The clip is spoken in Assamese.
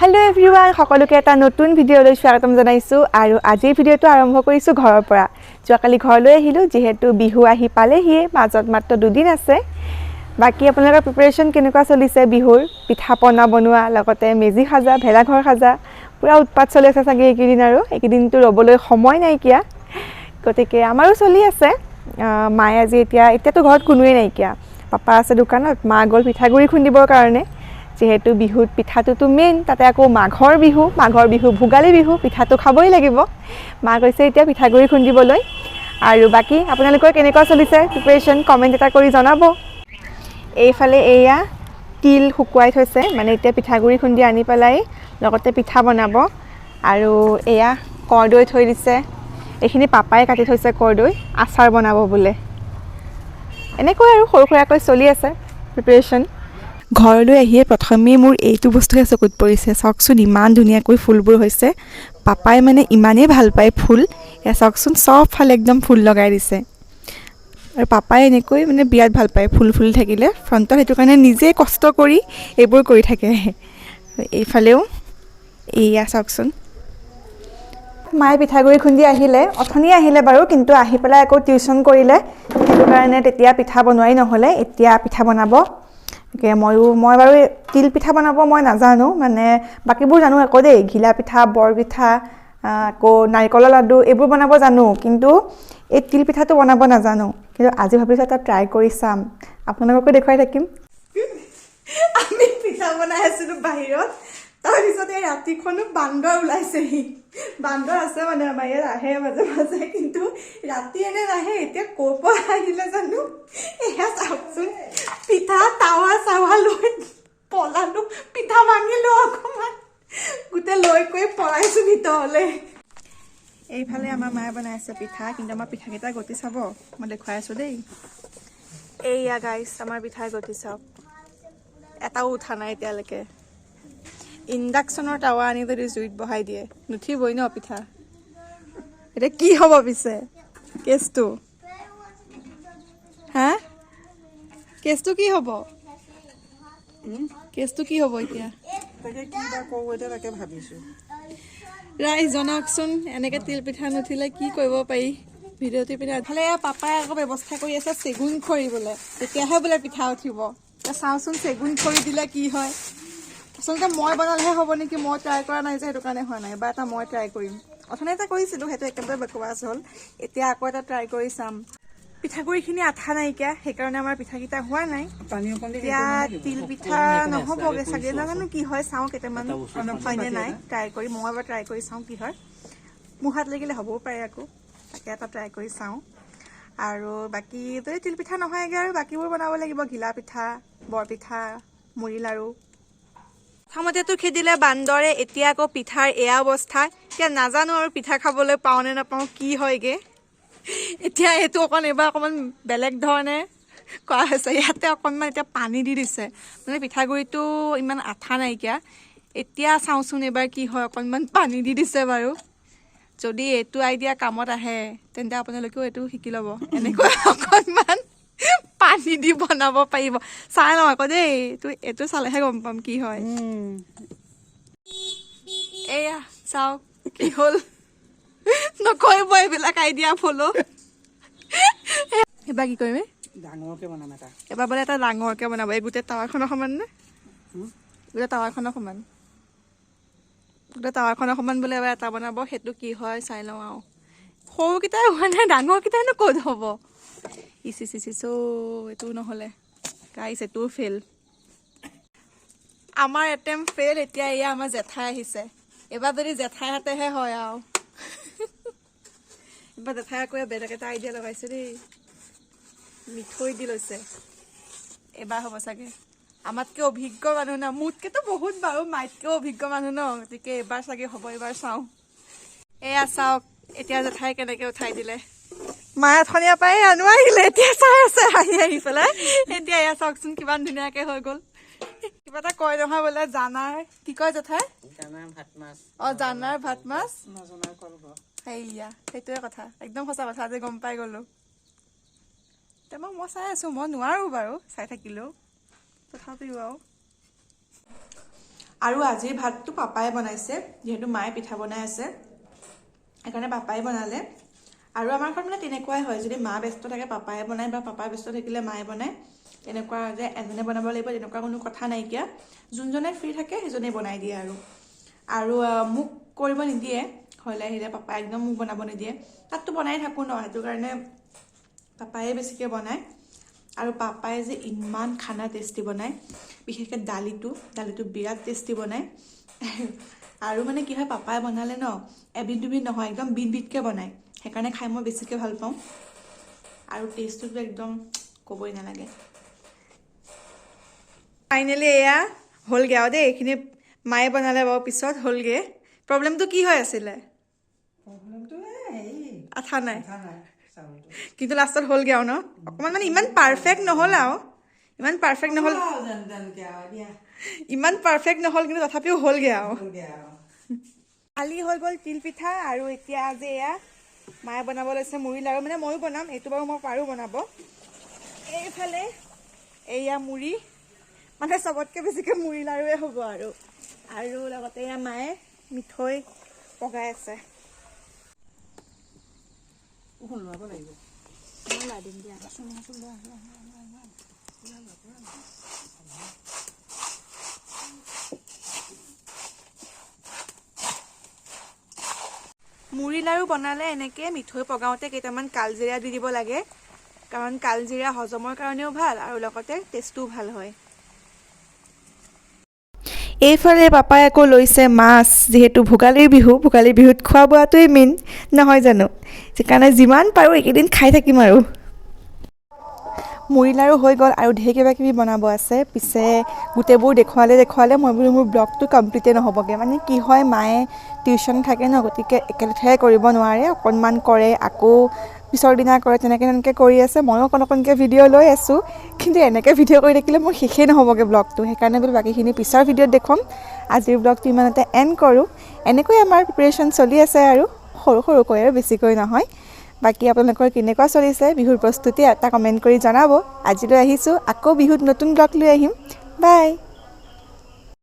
হেল্ল' এভৰিৱান, সকলোকে এটা নতুন ভিডিঅ'লৈ স্বাগতম জনাইছোঁ। আৰু আজিৰ ভিডিঅ'টো আৰম্ভ কৰিছোঁ ঘৰৰ পৰা। যোৱাকালি ঘৰলৈ আহিলোঁ, যিহেতু বিহু আহি পালেহিয়ে, মাজত মাত্ৰ দুদিন আছে। বাকী আপোনালোকৰ প্ৰিপেৰেশ্যন কেনেকুৱা চলিছে বিহুৰ? পিঠা পনা বনোৱা, লগতে মেজি সাজা, ভেলাঘৰ সাজা, পূৰা উৎপাত চলি আছে চাগে এইকেইদিন। আৰু এইকেইদিনটো ৰ'বলৈ সময় নাইকিয়া, গতিকে আমাৰো চলি আছে। মায়ে আজি এতিয়াতো ঘৰত কোনোৱেই নাইকিয়া, পাপা আছে দোকানত, মা গ'ল পিঠাগুড়ি খুন্দিবৰ কাৰণে। যিহেতু বিহুত পিঠাটোতো মেইন, তাতে আকৌ মাঘৰ বিহু, মাঘৰ বিহু ভোগালী বিহু, পিঠাটো খাবই লাগিব। মা গৈছে এতিয়া পিঠাগুড়ি খুন্দিবলৈ। আৰু বাকী আপোনালোকৰ কেনেকুৱা চলিছে প্ৰিপেৰেশ্যন, কমেণ্ট এটা কৰি জনাব। এইফালে এয়া তিল শুকুৱাই থৈছে, মানে এতিয়া পিঠাগুড়ি খুন্দি আনি পেলাই লগতে পিঠা বনাব। আৰু এয়া কৰদৈ থৈ দিছে, এইখিনি পাপাই কাটি থৈছে কৰদৈ, আচাৰ বনাব বোলে। এনেকৈ আৰু সৰু সুৰাকৈ চলি আছে প্ৰিপেৰেশ্যন। ঘৰলৈ আহিয়ে প্ৰথমেই মোৰ এইটো বস্তুহে চকুত পৰিছে। চাওকচোন, ইমান ধুনীয়াকৈ ফুলবোৰ হৈছে। পাপাই মানে ইমানেই ভাল পায় ফুল, এয়া চাওকচোন চবফালে একদম ফুল লগাই দিছে। আৰু পাপাই এনেকৈ মানে বিৰাট ভাল পায় ফুল ফুল থাকিলে ফ্ৰণ্টত, সেইটো কাৰণে নিজে কষ্ট কৰি এইবোৰ কৰি থাকে। এইফালেও এয়া চাওকচোন, মায়ে পিঠাগুড়ি খুন্দি আহিলে, অথনি আহিলে বাৰু, কিন্তু আহি পেলাই আকৌ টিউশ্যন কৰিলে, সেইটো কাৰণে তেতিয়া পিঠা বনোৱাই নহ'লে। এতিয়া পিঠা বনাব। গতিকে মই বাৰু তিল পিঠা বনাব মই নাজানো, মানে বাকীবোৰ জানো আকৌ দেই, ঘিলা পিঠা, বৰপিঠা, আকৌ নাৰিকলৰ লাডু এইবোৰ বনাব জানো, কিন্তু এই তিল পিঠাটো বনাব নাজানো। কিন্তু আজি ভাবিছোঁ এটা ট্ৰাই কৰি চাম, আপোনালোককো দেখুৱাই থাকিম। আমি পিঠা বনাই আছিলোঁ বাহিৰত, তাৰপিছত এই ৰাতিখনো বান্দৰ ওলাইছেহি। বান্দৰ আছে মানে আমাৰ ইয়াত আহে মাজে মাজে, কিন্তু ৰাতি এনে নাহে। এতিয়া ক'ৰ পৰা আহিলে জানো। এয়া চাওকচোন, পিঠা টাৱা চাৱা লৈ পলালো, পিঠা ভাঙিলো অকণমান, গোটেই লৈ কৰি পলাইছো ভিতৰলৈ। এইফালে আমাৰ মায়ে বনাই আছে পিঠা, কিন্তু আমাৰ পিঠাকেইটা গতি চাব, মই দেখুৱাই আছো দেই। এইয়া গাইছ, আমাৰ পিঠাৰ গতি চাওক, এটাও উঠা নাই এতিয়ালৈকে। ইণ্ডাকশ্যনৰ টাৱা আনি যদি জুইত বহাই দিয়ে, নুঠিবই ন পিঠা। এতিয়া কি হ'ব পিছে কেছটো? হা, কেছটো কি হ'ব? কেছটো কি হ'ব এতিয়া? তাকে কি বা কওঁ এতিয়া, তাকে ভাবিছোঁ। ৰাইজ জনাওকচোন, এনেকে তিল পিঠা নুঠিলে কি কৰিব পাৰি। ভিডিঅ'টো পিনে এফালে পাপাই আকৌ ব্যৱস্থা কৰি আছে চেগুন খৰি বোলে, তেতিয়াহে বোলে পিঠা উঠিব। এতিয়া চাওঁচোন চেগুন খৰি দিলে কি হয়। আচলতে মই বনালেহে হ'ব নেকি, মই ট্ৰাই কৰা নাই যে, সেইটো কাৰণে হোৱা নাই। এবাৰ এটা মই ট্ৰাই কৰিম। অথনি এটা কৰিছিলোঁ, সেইটো একেবাৰে বকৱাছ হ'ল। এতিয়া আকৌ এটা ট্ৰাই কৰি চাম। পিঠাগুড়িখিনি আঠা নাইকিয়া, সেইকাৰণে আমাৰ পিঠাকেইটা হোৱা নাই। পানী অকণ দি এতিয়া তিল পিঠা নহ'বগৈ চাগে, নাজানো কি হয়। চাওঁ কেইটামান হয়নে নাই ট্ৰাই কৰি। মই এবাৰ ট্ৰাই কৰি চাওঁ কি হয়। মোৰ হাত লাগিলে হ'বও পাৰে আকৌ, তাকে এটা ট্ৰাই কৰি চাওঁ। আৰু বাকী যদি তিল পিঠা নহয়গৈ আৰু বাকীবোৰ বনাব লাগিব, ঘিলা পিঠা, বৰপিঠা, মুড়ি লাড়ু। প্ৰথমতেতো খেদিলে বান্দৰে, এতিয়া আকৌ পিঠাৰ এয়া অৱস্থা। এতিয়া নাজানো আৰু পিঠা খাবলৈ পাওঁ নে নাপাওঁ, কি হয়গে। এতিয়া এইটো অকণ এইবাৰ অকণমান বেলেগ ধৰণে কৰা হৈছে। ইয়াতে অকণমান এতিয়া পানী দি দিছে, মানে পিঠাগুড়িটো ইমান আঠা নাইকিয়া। এতিয়া চাওঁচোন এইবাৰ কি হয়। অকণমান পানী দি দিছে বাৰু। যদি এইটো আইডিয়া কামত আহে, তেন্তে আপোনালোকেও এইটো শিকি ল'ব, এনেকৈ অকণমান পানী দি বনাব পাৰিব। চাই লওঁ আকৌ দেই, এইটো চালেহে গম পাম কি হয়। এয়া চাওক কি হ'ল। নকৰিব এইবিলাক আইডিয়া ফ'ল'। এইবাৰ কি কৰিম? ডাঙৰকে বনাম এটা। এবাৰ বোলে এটা ডাঙৰকে বনাব। এই গোটেই টাৱাৰখনৰ সমান নে? গোটেই টাৱাৰখনৰ সমান, গোটেই টাৱাৰখনৰ সমান বোলে এবাৰ এটা বনাব। সেইটো কি হয় চাই লওঁ। আৰু সৰুকেইটাই হোৱা নাই, ডাঙৰকেইটাইনো ক'ত হ'ব। ইচ ইচ ইচ ইচ, অ' এইটো নহ'লে গাইছ, এইটোও ফেইল। আমাৰ এটেম্প ফেইল। এতিয়া এয়া আমাৰ জেঠাই আহিছে। এইবাৰ যদি জেঠাই হাতেহে হয় আৰু। এইবাৰ জেঠাই আকৌ বেলেগ এটা আইডিয়া লগাইছে দেই, মিঠৈ দি লৈছে। এবাৰ হ'ব চাগে। আমাতকে অভিজ্ঞ মানুহ ন, মোতকেতো বহুত বাৰু, মাইতকেও অভিজ্ঞ মানুহ ন, গতিকে এইবাৰ চাগে হ'ব। এইবাৰ চাওঁ। এয়া চাওক, এতিয়া জেঠাই কেনেকে উঠাই দিলে। মায়ে অথনিৰ পৰাই নোৱাৰিলে, এতিয়া চাই আছে হাঁহি আহি পেলাই। এতিয়া এয়া চাওকচোন, কিমান ধুনীয়াকে হৈ গ'ল। কিবা এটা কয় নহয় বোলে, জানাৰ কি কয় জেঠাই? জানাৰ ভাত মাছ। অ, জানাৰ ভাত মাছ, নজনাৰ কলগছ। সেয়া সেইটোৱে কথা, একদম সঁচা কথা যে গম পাই গ'লো। এতিয়া মই চাই আছো, মই নোৱাৰো বাৰু চাই থাকিলেও, তথাপিও আৰু। আৰু আজিৰ ভাতটো পাপাই বনাইছে, যিহেতু মায়ে পিঠা বনাই আছে, সেইকাৰণে পাপাই বনালে। আৰু আমাৰ ঘৰত মানে তেনেকুৱাই হয়, যদি মা ব্যস্ত থাকে পাপাই বনায়, বা পাপা ব্যস্ত থাকিলে মায়ে বনায়। তেনেকুৱা যে এজনে বনাব লাগিব তেনেকুৱা কোনো কথা নাইকিয়া, যোনজনে ফ্ৰী থাকে সেইজনেই বনাই দিয়ে। আৰু আৰু মোক কৰিব নিদিয়ে, ঘৰলৈ আহিলে পাপাই একদম মোক বনাব নিদিয়ে। তাততো বনাই থাকোঁ ন, সেইটো কাৰণে পাপায়ে বেছিকৈ বনায়। আৰু পাপাই যে ইমান খানা টেষ্টি বনায়, বিশেষকৈ দালিটো বিৰাট টেষ্টি বনায়। আৰু মানে কি হয়, পাপাই বনালে ন এবিধ দুবিধ নহয়, একদম বিধ বিধকৈ বনায়, সেইকাৰণে খাই মই বেছিকৈ ভাল পাওঁ। আৰু টেষ্টটোতো একদম ক'বই নালাগে। ফাইনেলি এয়া হ'লগৈ আৰু দেই, এইখিনি মায়ে বনালে বাৰু, পিছত হ'লগৈ। প্ৰব্লেমটো কি হৈ আছিলে? প্ৰব্লেমটো হেৰি, আঠা নাই। আঠা নাই চাউলটো। কিন্তু লাষ্টত হ'লগৈ আৰু ন, অকণমান মানে ইমান পাৰফেক্ট নহ'ল আৰু, ইমান পাৰফেক্ট নহ'ল। হ'ল আৰু যেন তেনকে আৰু দিয়া। ইমান পাৰফেক্ট নহ'ল, কিন্তু তথাপিও হ'লগৈ আৰু। হ'লগে আৰু। কালি হৈ গ'ল তিলপিঠা। আৰু এতিয়া আজি এয়া মায়ে বনাব লৈছে মুড়ি লাড়ু, মানে ময়ো বনাম, এইটো বাৰু মই পাৰোঁ বনাব। এইফালে এয়া মুড়ি, মানে চবতকৈ বেছিকৈ মুড়ি লাড়ুৱে হ'ব আৰু। আৰু লগতে এয়া মায়ে মিঠৈ পগাই আছে। ওলোৱাব লাগিব। দিম দিয়া। মুড়ি লাড়ু বনালে এনেকৈ মিঠৈ পগাওঁতে কেইটামান কালজিৰা দি দিব লাগে, কাৰণ কালজিৰা হজমৰ কাৰণেও ভাল আৰু লগতে টেষ্টটোও ভাল হয়। এইফালে পাপাই আকৌ লৈছে মাছ, যিহেতু ভোগালীৰ বিহু, ভোগালীৰ বিহুত খোৱা বোৱাটোৱেই মেইন নহয় জানো, সেইকাৰণে যিমান পাৰোঁ এইকেইদিন খাই থাকিম। আৰু মুড়ি লাড়ু হৈ গ'ল, আৰু ঢেৰ কিবা কিবি বনাব আছে। পিছে গোটেইবোৰ দেখুৱালে দেখুৱালে মই বোলো মোৰ ব্লগটো কমপ্লিটেই নহ'বগৈ। মানে কি হয়, মায়ে টিউশ্যন থাকে ন, গতিকে একেলেঠাৰে কৰিব নোৱাৰে, অকণমান কৰে আকৌ পিছৰ দিনা কৰে, তেনেকৈ তেনেকৈ কৰি আছে। ময়ো অকণ অকণকৈ ভিডিঅ' লৈ আছোঁ, কিন্তু এনেকৈ ভিডিঅ' কৰি থাকিলে মোৰ শেষেই নহ'বগৈ ব্লগটো। সেইকাৰণে বোলো বাকীখিনি পিছৰ ভিডিঅ'ত দেখুৱাম। আজিৰ ব্লগটো ইমানতে এণ্ড কৰোঁ। এনেকৈ আমাৰ প্ৰিপেৰেশ্যন চলি আছে আৰু সৰু সৰুকৈ আৰু বেছিকৈ নহয়। বাকী আপোনালোকৰ কেনেকুৱা চলিছে বিহুৰ প্ৰস্তুতি এটা কমেণ্ট কৰি জনাব। আজিলৈ আহিছোঁ, আকৌ বিহুত নতুন ব্লগ লৈ আহিম। বাই।